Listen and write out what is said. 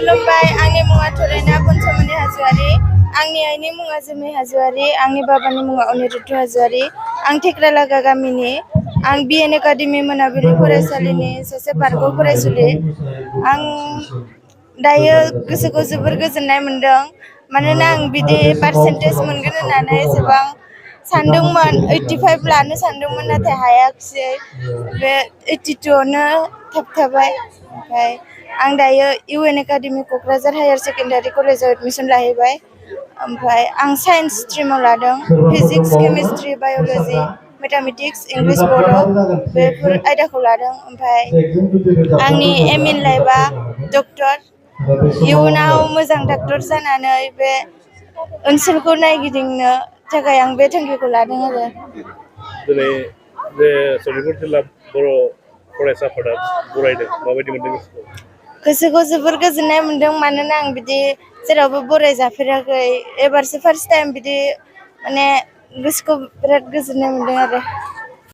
खुलुमबाय आंनि मुङा थरेना बनसमनि हाजोआरि आंनि आइनि मुङा जोमै हाजोआरि आंनि बाबानि मुङा अनिरुद्ध हाजोआरि आं थेक्रालागा गामिनि आं बिएन एकाडेमि मोनाबिलि फरायसालिनि सासे बारग' फरायसुलि आं दायो गोसोखौ जोबोर गोजोननाय मोनदों मानोना आं बिदि पार्सेन्टेज मोनगोन होननानै एसेबां सानदोंमोन 85 लानो सानदोंमोन नाथाय हायाखिसै बे 82आवनो थाबथाबाय ओमफ्राय आं दायो इउएन एकाडेमि क'क्राझार हायार सेकेन्डारि कलेजाव एडमिसन लाहैबाय ओमफ्राय आं साइन्स स्ट्रिमाव लादों physics chemistry biology mathematics English Bodo' बेफोर आयदाखौ लादों ओमफ्राय आंनि एम इन लाइफआ डक्टर इयुनाव मोजां डक्टर जानानै बे ओनसोलखौ नायगिदिंनो थाखाय आं बे थांखिखौ लादों आरो दिनै बे सनितपुर जिल्ला बर' फरायसाफोरा बरायदों माबायदि मोनदों गोसोखौ जोबोर गोजोननाय मोनदों मानोना आं बिदि जेरावबो बराय जाफेराखै एबारसो फार्स्ट टाइम बिदि माने गोसोखौ बिराद गोजोननाय मोनदों आरो